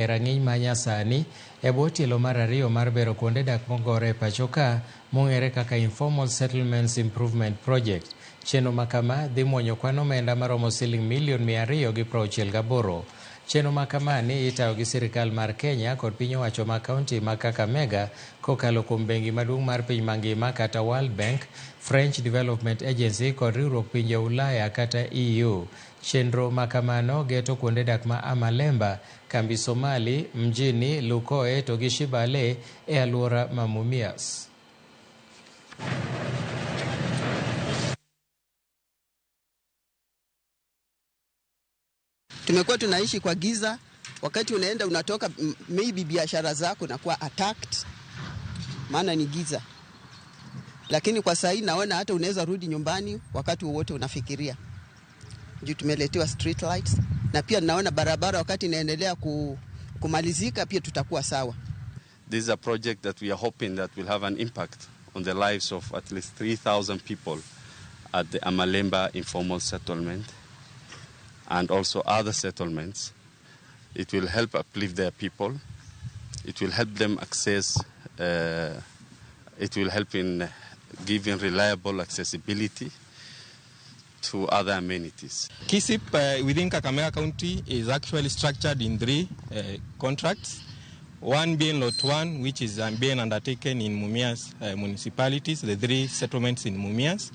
E rang'iny ma nyasani e bwo tielo mar ariyo mar bero kuonde dak mogore e pacho ka mong'ere kaka Informal Settlements Improvement Project. Chenro ma kama dhi muonyo kwan omenda maromo siling milion 268. Chenro ma kama ni itayo gi sirikal mar Kenya kod piny owacho ma kaunti ma Kakamega kokalo kuom bengi maduong' mar piny mangima kata World Bank, French Development Agency kod riwruok pinje Ulaya kata EU. Chenro ma kamano geto kuonde dak ma Amalemba, Kambi Somali, Mjini, Lukoe to gi Shibale e alwora ma Mumias. Tumekuwa tunaishi kwa giza, wakati unaenda unatoka, maybe biashara zako nakuwa attacked, maana ni giza. Lakini kwa sahii naona hata unaweza rudi nyumbani wakati wowote unafikiria, juu tumeletewa street lights, na pia naona barabara wakati inaendelea kumalizika pia tutakuwa sawa. This is a project that we are hoping that will have an impact on the lives of at least 3,000 people at the Amalemba informal settlement and also other settlements. It will help uplift their people. It will help them access, it will help in giving reliable accessibility to other amenities. KISIP within Kakamega County is actually structured in three contracts. One being Lot 1, which is being undertaken in Mumias municipalities, the three settlements in Mumias,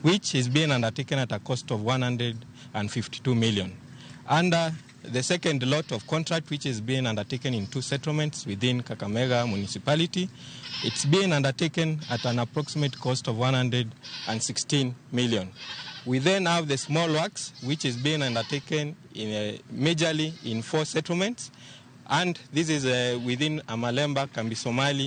which is being undertaken at a cost of 152 million. Under the second lot of contract, which is being undertaken in two settlements within Kakamega municipality, it's being undertaken at an approximate cost of 116 million. We then have the small works, which is being undertaken in, majorly in four settlements, and this is within Amalemba, Kambi Somali,